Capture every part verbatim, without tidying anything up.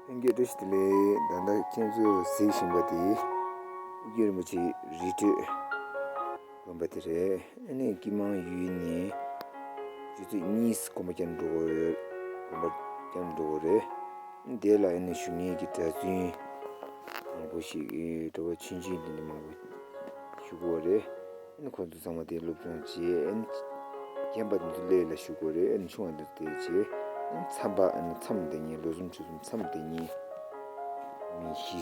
ལྷན་རྒྱས་བཀྲ་ཤིས་བདེ་ལེགས། ད་ལྟ་ཁྱེད་ཚོས་གཟིགས་བཞིན་པ་དེ་ཨོ་རྒྱན་རིན་པོ་ཆེའི་རི་ཁྲོད་དགོན་པ་དེ་རེད། ཨ་ནི་ཀི་མང་ཡུལ་ནས་ཆུ་ཚོད་གཉིས་དགོན་པ་བསྐྱར་འགྲོ་དགོས་རེད། དགོན་པ་བསྐྱར་འགྲོ་དགོས་རེད། དེ་ལ་ཨ་ནི་བཞུགས་མཁན་གྱི་གྲྭ་བཙུན་མང་པོ་ཞིག་གྲྭ་པ་ཆུང་ཆུང་དེ་འདྲ་མང་པོ་བཞུགས་ཡོད་རེད། ཨ་ནི་ཁོང་ཚོ་ཚང་མ་དེ་སློབ་སྦྱོང་བྱས། ཨ་ནི་རྒན་པ་དེ་ཚོ་སླེ་ལ་བཞུགས་ཡོད་རེད། ཨ་ནི་ཆུང་བ་དེ་ཚོ་དེ་བྱས། ཨ་ནི་མཚམས་པ། ཨ་ནི་མཚམས་དེ་ཉིན་ལོ་གསུམ་ཆུ་ཚོད་མཚམས་དེ་ཉིན་མི་བཞི་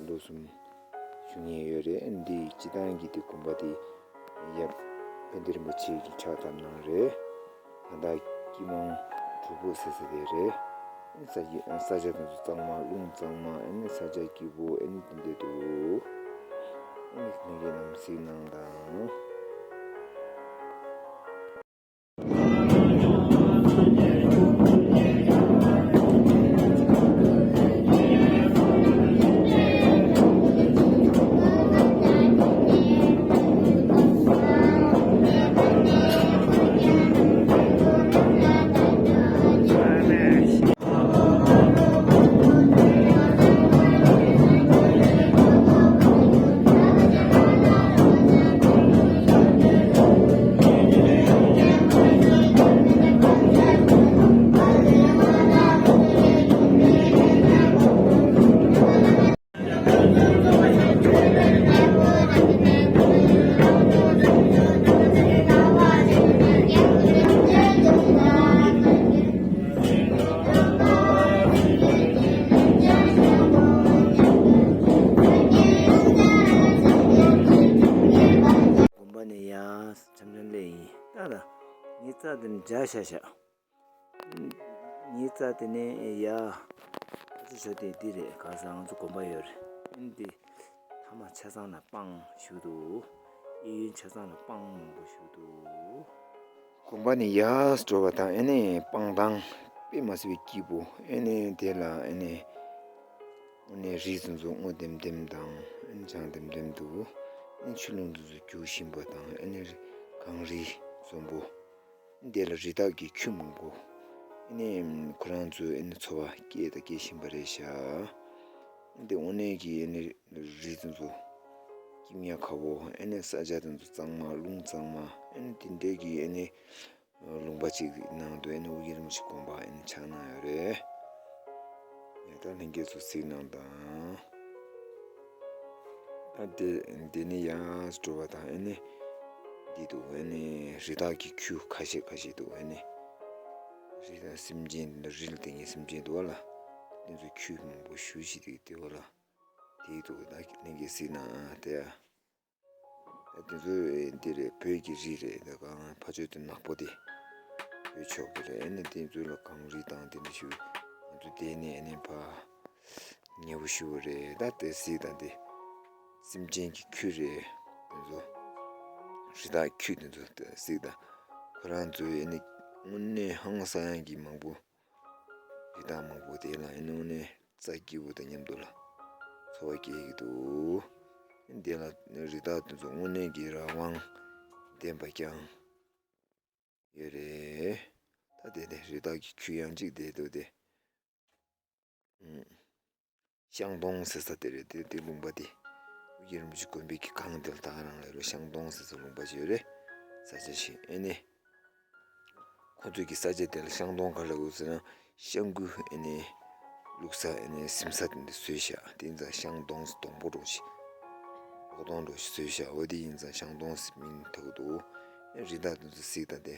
ལོ་གསུམ་བཞུགས་མཁན་ཡོད་རེད། ཨ་ནི་འདི་སྤྱི་བཏང་གི་དེ་དགོན་པ་དེ་ཡབ་དཔལ་ལྡན་རིན་པོ་ཆེ་གིས་ཕྱག་བཏབ་གནང་རེད། ད་ལྟ་ཀི་མང་གྲུ་ཕུག་ཟེར་ས་དེ་རེད། ཨ་ནི་ས་ཆ་ས་ཆ་དེ་ཚོ་གཙང་མ། རླུང་གཙང་མ། ཨ་ནི་ས་ཆ་སྐྱིད་པོ། ཨ་ནི་དེ་འདྲ་འདུག་ཨ་ནི་ལྷན་རྒྱས་རྣམས་གཟིགས་གནང་དང་། དགོན་པ་ནས་ཡར་འཆམ་འཆམ་སླེབས་ཡིན། ད་ད་ངའི་རྩ་དེ་ནས་འཇག་ཤག་ཤག་ངའི་རྩ་དེ་ནས་ཡར་ཕར་ཚུར་ཕྱོགས་དེ་འདི་རེད། ག་ས་ང་ཚོ་དགོན་པ་ཡོད་རེད། ཨ་ནི་འདི་མཐའ་མ་ཆ་ཚང་ལ་སྤང་བཞུགས་འདུག་གཡས་གཡོན་ཆ་ཚང་ལ་སྤང་མང་པོ་བཞུགས་འདུག་དགོན་པ་ནས་ཡར་འགྲོ་བ་དང་། ཨ་ནི་སྤང་ཐང་དཔེ་མ་སྲིད་པའི་སྐྱིད་པོ། ཨ་ནི་དེ་ལ་ཨ་ནི་དངོས་གནས་རི་དེ་ཚོ་སྔོ་ལྡེམ་ལྡེམ་དང་། ཨ་ནི་ལྗང་ལྡེམ་ལྡེམ་འདུག་ཨ་ནི་ཆུ་ཀླུང་དེ་ཚོ་རྒྱུག་བཞིན་པ་དང་། ཨ་ནི་གངས་རི་འཛོམས་པོ། ཨ་ནི་དེ་ལ་རི་དྭགས་ཀྱི་ཁྱུ་མང་པོ། ཨ་ནི་ཁོ་རང་ཚོས་ཨ་ནི་འཚོ་བ་སྐྱེལ་དང་སྐྱེལ་བཞིན་པ་རེད་ཤག་ཨ་ནི་དེ་དངོས་གནས་ཀྱི་ཨ་ནི་རི་དེ་ཚོ་སྐྱིད་ཉག་ཁ་པོ། ཨ་ནི་ས་ཆ་དེ་ཚོ་གཙང་མ། རླུང་གཙང་མ། ཨ་ནི་དེ་འདྲའི་གི་ཨ་ནི་ལུང་པ་ཅིག་ནང་དུ་ཨ་ནི་ཨོ་རྒྱན་རིན་པོ་ཆེ་དགོན་པ་ཨ་ནི་ཆགས་གནང་ཡོད་རེད། ཡ་ད་ལྷན་རྒྱས་ཚོ་གཟིགས་གནང་དང་། ད་དེ་འདི་ནས་ཡར་འགྲོ་བ་དང་། ཨ་ནི་འདི་འདུག་ཨ་ནི་རི་དྭགས་ཀྱི་ཁྱུ་ཁ་ཤས་ཁ་ཤས་འདུག་ཨ་ནི་རི་དྭགས་སེམས་ཅན་འདི་འདྲ། རི་ལ་བསྡད་མཁན་སེམས་ཅན་འདུག་པ་ལ། དེ་ཚོ་ཁྱུ་མང་པོ་ཞེ་ཅིག་འདུག་དེ་པ་ལ། དེ་འདུག་ད་ལྷན་རྒྱས་གཟིགས་གནང་། ཨ་དེ་ཡ། དེ་ཚོ་འདི་རེད། བོད་ཀྱི་རི་རེད། ད་གང་ཕར་ཕྱོགས་དེ་ནག་པོ་དེ་བོད་ཕྱོགས་ཀྱི་རེད། ཨ་ནི་དེ་ཚོ་ལ་གངས་རི་དང་དེ་འདྲ་ཞིག་ང་ཚོ་བསྡད་ནས་ཨ་ནི་ཕར་ཉེ་པོ་ཞེ་པོ་རེད། ད་དེ་གཟིགས་དང་། དེ་སེམས་ཅན་གྱི་ཁྱུ་རེད། དེ་ཚོ་རི་དྭགས་ཁྱུ་དེ་ཚོ་དེ་གཟིགས་དང་། ཁོ་རང་ཚོའི་ཨ་ནི་དངོས་གནས་ཧང་སང་ཡག་གི་མང་པོ། རི་དྭགས་མང་པོ་དེ་ལ་ཨ་ནི་དངོས་གནས་རྩ་སྐྱིད་པོ་དང་མཉམ་དུ་ལ་འཚོ་བ་སྐྱེལ་གྱི་འདུག་དེ་ལ་རི་དྭགས་དེ་ཚོ་དངོས་གནས་ཀྱི་རང་དབང་ལྡན་པ་རྐྱང་ཡོད་རེད། ད་དེ་དེ་རི་དྭགས་ཀྱི་ཁྱུ་ཡང་གཅིག་བསྡད་འདུག་དེ། ཨུམ། ཤང་སྡོང་ཟེར་ས་དེ་རེད། དེ་དེ་ལུང་པ་དེ། ཨོ་རྒྱན་རིན་པོ་ཆེ་དགོན་པའི་གི་སྒང་དེ་ལ་ད་ག་རང་ལ་ཡོད་རེད། ཤང་སྡོང་ཟེར་ས་ལུང་པ་ཅིག་ཡོད་རེད། ས་ཆ་ཞིག་ཨ་ནི། ཁོ་ཚོའི་གི་ས་ཆ་དེ་ལ་ཤང་སྡོང་ག་རེ་ལབ་ཟེར་ན། ཤང་ཀུ་ཨ་ནི་བླུགས་ས། ཨ་ནི་སིམ་ས་དེ་འདྲ་བཟོས་བཞག་དེ་ཡིན་ཙང་ཤང་སྡོང་ཟེར། སྡོང་པོ་འདྲ་ཞིག་སྒོག་སྡོང་འདྲ་ཞིག་བཟོས་བཞག་འོ་དེ་ཡིན་ཙང་ཤང་སྡོང་ཟེར་མིང་ཐོགས་འདུག་ཨ་རི་དྭགས་དེ་ཚོ་གཟིགས་དང་། དེ་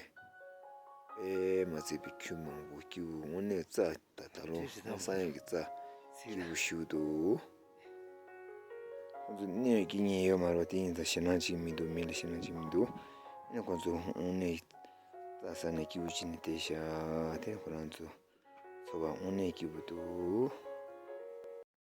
དཔེ་མ་སྲིད་པའི་ཁྱུ་མང་པོ། སྐྱིད་པོ། དངོས་གནས་རྩྭ་ད་ད་རུང་ཧང་སང་ཡག་གི་རྩྭ་སྐྱིད་པོ་ཞེ་པོ་འདུག་ཁོ་ཚོ་གནས་སྐྱིད་ཉེན་ཡོད་མ་རེད། དེ་ཡིན་ཙང་ཞེད་སྣང་ཅིག་མི་འདུག་མི་ལ་ཞེད་སྣང་ཅིག་མི་འདུག་ཨ་ནི་ཁོ་ཚོ་དངོས་གནས་རྩྭ་ཟ་ནས་སྐྱིད་པོ་བྱས་ནས་བསྡད་ཤག་དེ་ཁོ་རང་ཚོ་འཚོ་བ་དངོས་གནས་སྐྱིད་པོ་འདུག